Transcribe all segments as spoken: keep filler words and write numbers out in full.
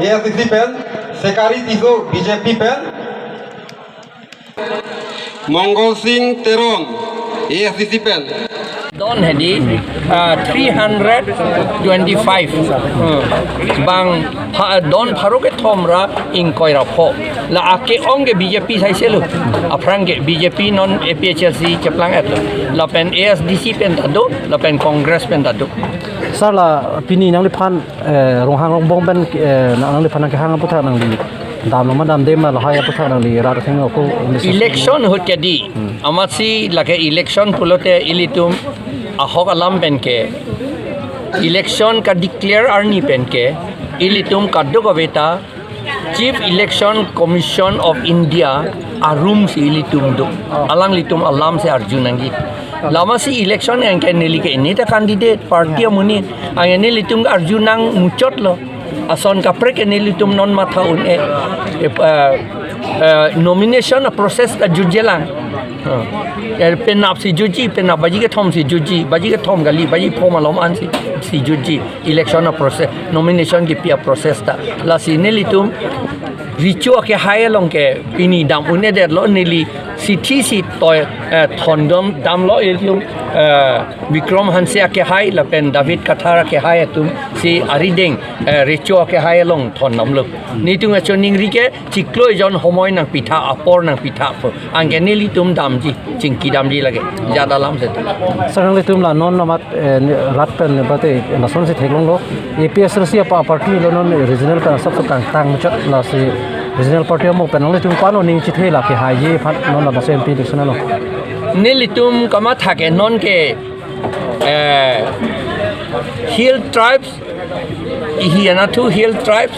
A I C C pen, Sekari Tisso B J P pen, Mongol Sing Teron A I C C pen. Don hedi, ah, three hundred twenty-five. Hmm. Bang pha-, don pharo kethom ra ingkoi ra pho. La ake-ong ke B J P saiselo. Aphrang ke B J P non A P H L C cheplang-etlo. Lapen A S D C pen ta do, lapen Congress pen ta do. Sir, la pini nangliphan, eh, Ronghang Rongbong pen, eh, nang-, nangliphan nangkehang aputhak nangli dam lo ma damde ma, lahai aputhak nangli rat athengno ko, election ahut ke di. Hmm. Amatsi lake election pulote ilitum ahok alam pen ke, election ka-declare arni pen ke, ilitum kadokave ta Chief Election Commission of India arum si ilitum do. Alanglitum alam si arju nangji. Lama si election anke neli ke neta candidate party amonit, anke nelitum arju nang muchotlo. Ason kaprek ke nelitum non matha un-e. Eh, eh, eh, nomination a-process ta jutjelang. Eh, penap si jutji, penap baji kethom si jutji, baji kethom kali, baji pho malom an si, si jutji. Election a-process, nomination kipi a-process ta. Lasi nelitum recho akehai along ke pini dam un-edetlo, neli sithi si toi, eh, thondam damlo ilitum, eh, Bikram Hanse akehai lapen David Kathar akehai atum si arideng, eh, recho akehai along thondamlo. Nelitum acho ningri ke chiklo ejon homoi nangpitha, apor nangpitha pu. Anke nelitum damji, chingki damji lake. Jat alam si. Sir, nanglitum la non namat, eh, ne-, rat pen ne bate lason si theklonglo. A P H L C apa party lo non regional pen asap sukang tang chot, lasi regional party amo pen nanglitum pano ning chithe la kehaiji aphan non la base M P election along. Nelitum kamatha ke non ke, eh, Hill Tribes, ihi anatthu Hill Tribes,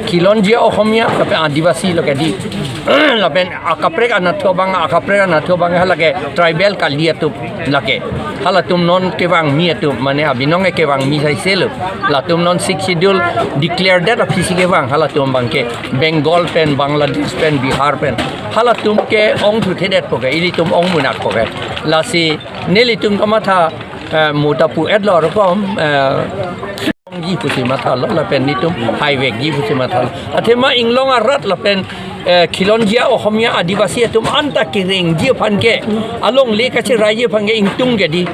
Khilonjia Ohomia, lapen Adivasi lo ke di. Lapen akaprek anatthu abang, akaprek anatthu abang halake tribal kali atum lake. Halatum non kevangmi atum, mane abinong ke kevangmi saiselo. Latum non Sixth Schedule declare det aphi si kevang halatum abang ke. Bengal pen, Bangladesh pen, Bihar pen. Halatum ke ongthu thedetpo ke, ilitum ong munak po ke. Lasi nelitum kamatha, eh, mo ta pu-etlo rokom, eh, ji pusi mathalo, lapen nelitum haivekji pusi mathalo. Athema inglong arat lapen, eh, Khilonjia Ohomia Adivasi atum anta kerengji aphan ke, alongle kacheraiji aphan ke ingtung ke di.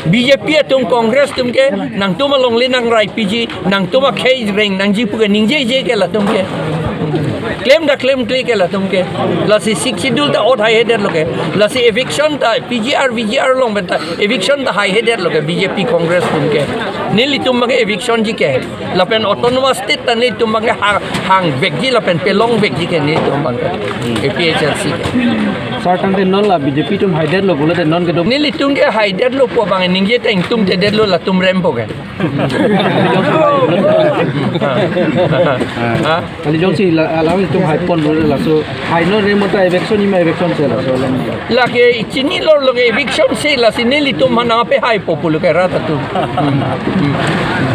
B J P atum, Congress atum ke, nangtum alongle nangraipiji, nangtum akhei reng nangji pu ke ningjeje ke latum ke. Klem ta klemkle ke latum ke. Lasi Sixth Schedule ta ot haihedetlo ke. Lasi eviction ta P G R, V G R along pen ta eviction ta haihedetlo ke B J P Congress atum ke. Nelitum abang ke eviction ji ke. Lapen Autonomous State ta nelitum abang ke ha-, hangvekji lapen pelongvekji ke nelitum abang ke. A P H L C ke. Sir, tangte non la B J P atum haidetlo pulote non kedok. Nelitum ke haidetlo pu abang ningje ta ingtungtedetlo, latum rempo ke. Ha? Kali jongsi la, alanglitum haipon lo laso. Hai non rem ta eviction, ima eviction si laso. Lake chinilo lo ke eviction si, lasi nelitum mana pe haipo pulo ke rat atum. Hmm. Hmm.